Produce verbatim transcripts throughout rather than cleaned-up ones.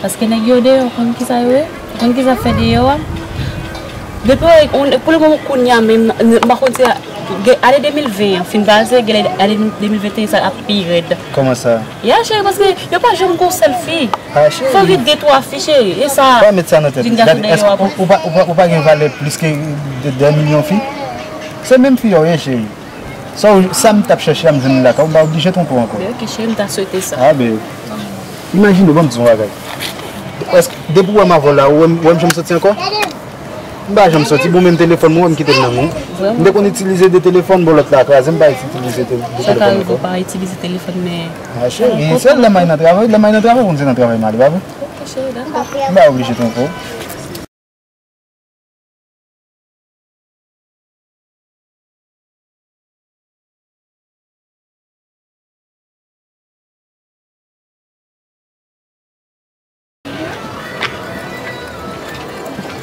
Paske nèg yo deyò, ou konn kisa yo ye? Ou konn kisa fè deyò a? Depi w, pou le moman kounye a menm, m pa konn si ane de mil ven an fin pase, genlè ane de mil venteyen sa ap pi rèd. Kòman sa? Ya, cheri, paske yo pa janm gon sèl fi. Ah, cheri. Fò gen de twa fi, cheri. E sa, pa met sa nan tèt. Vin gason deyò a. Ou pa, ou pa, ou pa gen valè plis ke de, de milyon fi? Se menm fi yo ye, cheri. Sa w, sa m t ap chèche a, m jwenn li lakay ou, m pa oblije twonpe w ankò. Ben, ok, cheri, m ta swete sa. Ah, ben, imajine w, ban m di w yon bagay. Èske, depi w wè m avè w la, ou wè m, ou wè m janm soti ankò? M pa janm soti, bon, menm telefòn mwen, m kite l nan men w. Vrèman? M te konn itilize de telefòn, bon, lòt la kraze, m pa itilize te-, de telefòn ankò. Sa ka rive w pa itilize telefòn, men... Ah, cheri, se lè m al nan travay, lè m al nan travay, ou konn se nan travay m ale, pa vre? Ok, cheri, dakò. M pa oblije twonpe w.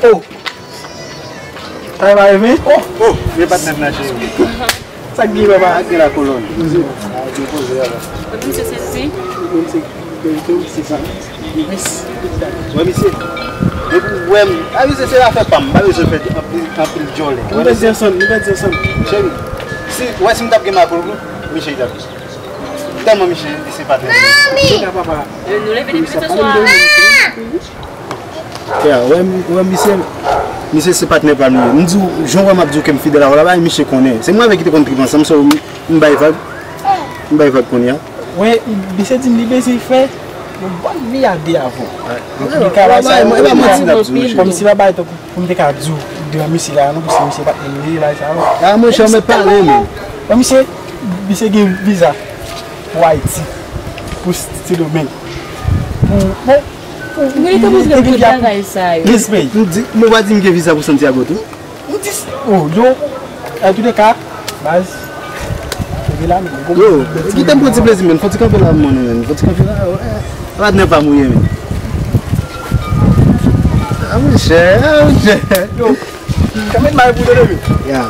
Oh! Sa va rive? Oh! Oh! Men patnè m nan, cheri. Sa k gen, papa? Sa k gen la, kolòn? Poze. Ah, byen poze, alò. Mwen menm se sezi. Mwen menm se, mwen menm se sa. Yes. Wè, misye. Depi w wè m, a, misye, se afè pa m. M pa bezwen fè anpil, anpil djòlè. Nou pèdi ansanm, nou pèdi ansanm. Cheri, si, wè, si m t ap gen makòl, misye t ap tèlman misye, li se patnè m. Mami! Papa. Nou leve depi se swa. Frè, wè, wè, misye, misye se patnè pa m li ye. M di w, jan w wè m ap di w ke m fidèl avè w la, bay misye konnen. Se mwen avè ki te konn trip ansanm, so, m, m bay vag. M bay vag kounye a. Wè, misye di m li bezwen fè yon bòn vi a de avè w. Li ka bay sa, e pa manti n ap di w, mesye. Kòmsi pa bay tankou pou m te ka di w gran mesye la, non, paske misye pa t menm li, bay sa, non. Ah, monchè, ou mèt pale, men. Bon, misye, misye gen viza pou Ayiti, pou Sendomeng. Pou, bon, pou... Mwen te montre m tout bagay sa yo. Respè. M di, m pa di m gen viza pou Santiago tou. M di, oh, yo, antouka, baz, kenbe la, men. Yo, kite m pran ti plezi, men. Fò ti kanpe la, mwen, men. Fò ti kanpe la, wè. Patnè pa mouye, men. Ah, monchè, ah, monchè. Yo, kanpe mal pou de, men. Ya.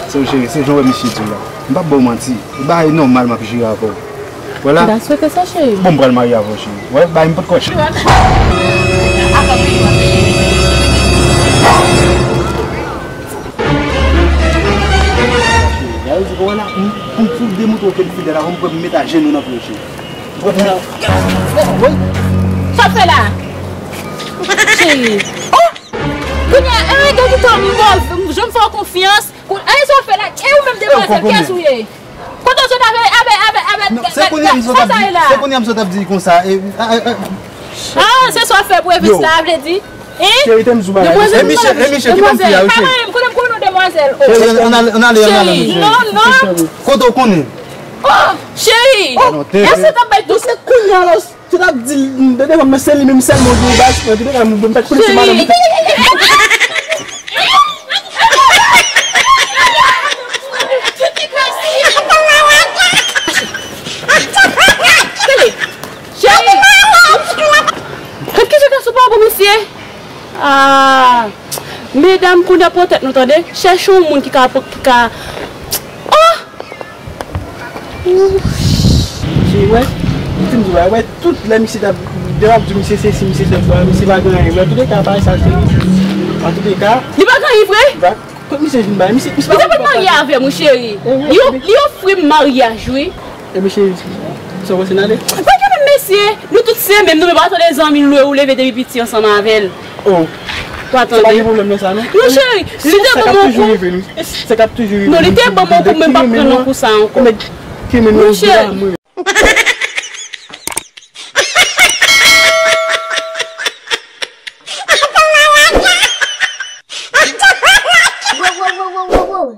Se yon cheri, se jan wè misye di w la. M p ap ba w manti. E bagay nòmal m ap jere avè w. Vwala. M ta swete sa, cheri. Bon, m pral marye avè w, cheri. Wè, bay m pot kòch. Gade, di, wè la, m, m pou demontre w ke m fidèl avè w, m pral met ajenou nan pye w, cheri. Sa w fè la? Cheri. Oh! Kounye a, eh, gade tan m move, m janm fè w konfyans. Kou-, eh, sa w fè la? E ou menm, demwazèl, kiyès ou ye? Kote w sot avè, avè, avè, avè, non, se kounye a m sot ap di, se kounye a m sot ap di konsa, e, a, a, a. Ah, se sa w fè pou Evis la, vle di? Hein? Cheri, te m sou bagay. Demwazèl, e misye, e misye, ki banm fi a, wi, cheri? Pa konnen m konnen non demwazèl. Oh. Cheri, ann ale, ann ale, ann ale, cheri, non, non. Kote w konnen? Oh, cheri. Oh, non, te, èske t ap bay tou se kounye a la? Tout ap di l, m tande kòm se li menm sèlman gen baz, mwen tande kòm m pa t konnen se madanm li. Tande, cheri, gad kijan gason pa bon, mesye. Ah, medam, kounye a pran tèt nou, tande. Chèche yon moun ki ka, ki ka, oh! Misye, wè, m fin di w, wè, tout lè misye t ap, lè w ap di misye sesi, misye sèl fwa, misye pa gen anyen vre. Antouleka, pa sa, cheri. Antouleka. Li pa gen anyen vre? Li pa, kot misye vin bay? Misye, misye pa vin bay. Li te vin marye avè m, wi, cheri. Li, li ofri m maryaj, wi. E mesye, sa w panse n ale? Pa gen menm mesye, nou tout se menm, nou menm pa tande zanmi l lwe ou leve depi piti ansanm avè l. Oh. Ou pa tande? Se pa gen pwoblèm nan sa, non? Non, cheri, li te ban m yon kou. Sa k ap toujou rive nou. Sa k ap toujou rive nou. Non, li te ban m yon kou, men m p ap pran yon kou sa ankò. Nèg ki renmen nou, ki renmen nou, monchè. Wow, wow, wow, wow, wow, wow.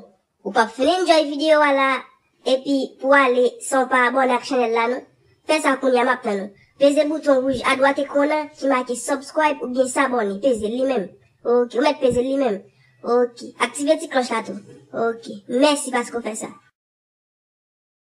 Ou p ap fin enjoy videyo a la, epi pou ale san w pa abòne ak chanèl la, non? Fè sa kounye a, m ap tann ou. Peze bouton wouj adwat ekran an ki make subscribe oubyen s'abonner. Peze l li menm. Ok, ou mèt peze l li menm. Ok, aktive ti klòch la tou. Ok, mèsi paske w fè sa.